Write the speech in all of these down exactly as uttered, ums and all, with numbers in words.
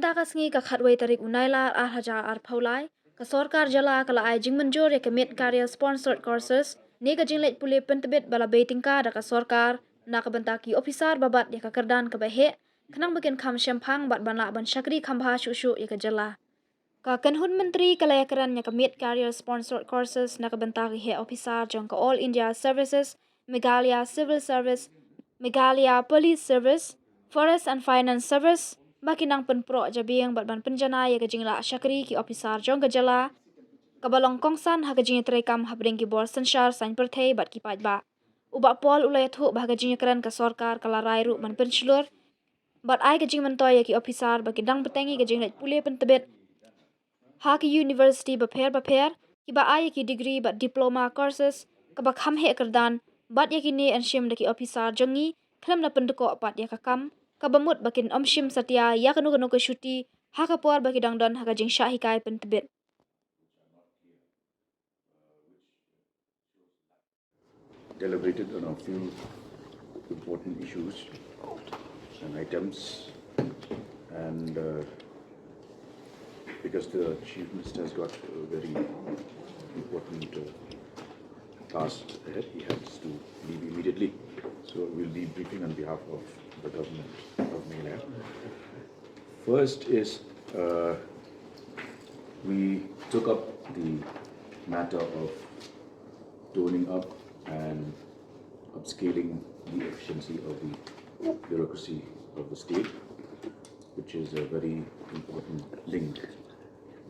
Ha ka sngi ka khatwei tarik u Nailar ar hajar arphew lai, ka sorkar jylla ka la ai jingmynjur ïa ka Mid Career Sponsored Courses, ne ka jingleit pule pyntbit ba la bei tyngka da ka sorkar na ka bynta ki ophisar ba bat ïa ka kyrdan kaba heh, khnang ba kin kham shemphang bad ban lah ban shakri kham bha shuh shuh ïa ka jylla. Ka kynhun myntri ka la ïakren ïa ka Mid Career Sponsored Courses na ka bynta ki heh ophisar jong ka All India Services, Meghalaya Civil Service, Meghalaya Police Service, Forest and Finance Service, ba ki nang pynproh jabieng bad ban pynjanai ïa ka jinglah shakri ki ophisar jong ka jylla, kaba long kongsan ha ka jingïatreikam hapdeng ki bor synshar saiñ pyrthei bad ki paidbah. U Bah Paul u la ïathuh ba ha ka jingïakren ka sorkar ka la rai ruh ban pynshlur bad ai ka jingmyntoi ïa ki ophisar ba ki dang bteng ïa ka jingleit pule pyntbit ha ki university bapher bapher, kiba ai ïa ki degree bad diploma courses kaba kham heh kyrdan, bad ïa kine yn shim da ki ophisar jong ngi khlem da pyndkoh pat ïa ka kam, kaba mut ba kin ym shim satia ïa kano kano ka shuti ha ka por ba ki dang don ha ka jingshah hikai pyntbit. Deliberated on a few important issues and items, and uh, because the Chief Minister has got a very important uh, task ahead, he has to leave immediately. So we'll be briefing on behalf of the government of Meghalaya. First is uh, we took up the matter of toning up and upscaling the efficiency of the bureaucracy of the state, which is a very important link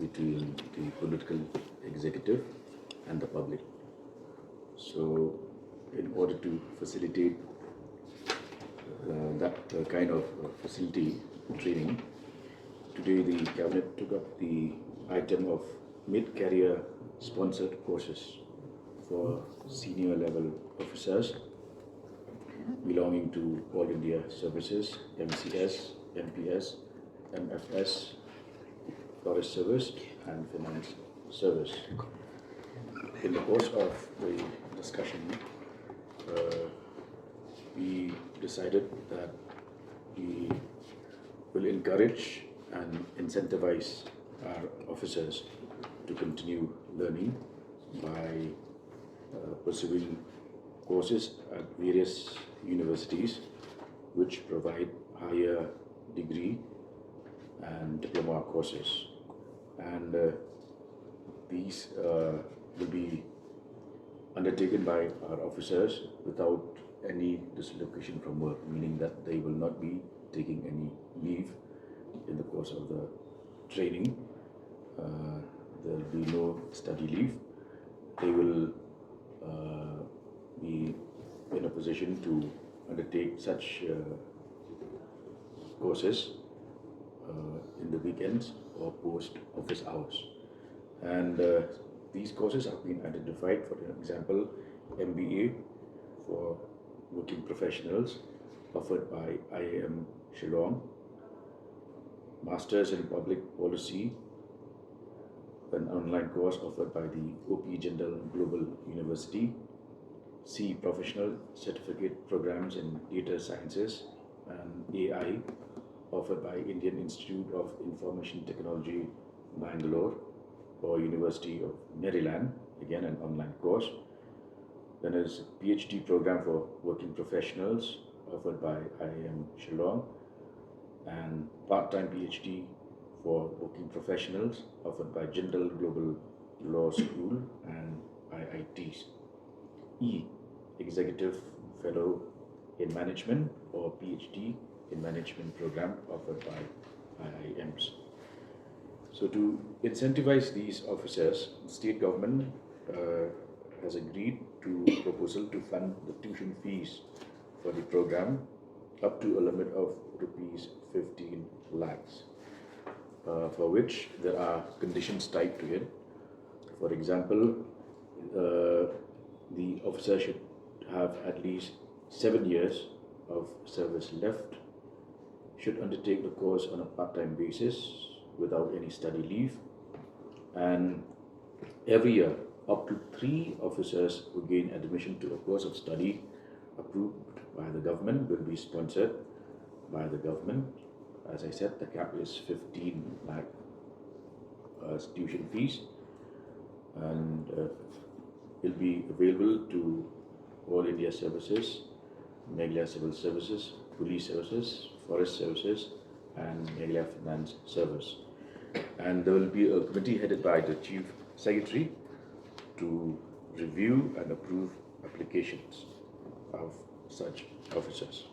between the political, executive, and the public. So, in order to facilitate uh, that uh, kind of uh, facility training, today the cabinet took up the item of mid-career sponsored courses for senior level officers belonging to All India Services, M C S, M P S, M F S, Forest Service, and Finance Service. In the course of the discussion, uh, we decided that we will encourage and incentivize our officers to continue learning by uh, pursuing courses at various universities which provide higher degree and diploma courses. And uh, these uh, will be undertaken by our officers without any dislocation from work, meaning that they will not be taking any leave in the course of the training. Uh, there will be no study leave. They will uh, be in a position to undertake such uh, courses uh, in the weekends or post office hours. And uh, these courses have been identified, for example, M B A for working professionals offered by I I M Shillong, Masters in Public Policy, an online course offered by the O P Jindal Global University, C Professional Certificate Programs in Data Sciences and A I, offered by Indian Institute of Information Technology, Bangalore, or University of Maryland, again an online course. Then is PhD program for working professionals offered by I I M Shillong, and part-time PhD for working professionals offered by Jindal Global Law School and I I Ts. E, Executive Fellow in Management or PhD in Management program offered by I I Ms. So to incentivize these officers, the state government uh, has agreed to proposal to fund the tuition fees for the program up to a limit of rupees fifteen lakhs, uh, for which there are conditions tied to it. For example, uh, the officer should have at least seven years of service left, should undertake the course on a part-time basis without any study leave, and every year up to three officers who gain admission to a course of study approved by the government will be sponsored by the government As I said, the cap is fifteen lakh as tuition fees, and uh, it'll be available to all India services, Meghalaya Civil Services, Police Services, Forest Services, and Meghalaya Finance Service. And there will be a committee headed by the Chief Secretary to review and approve applications of such officers.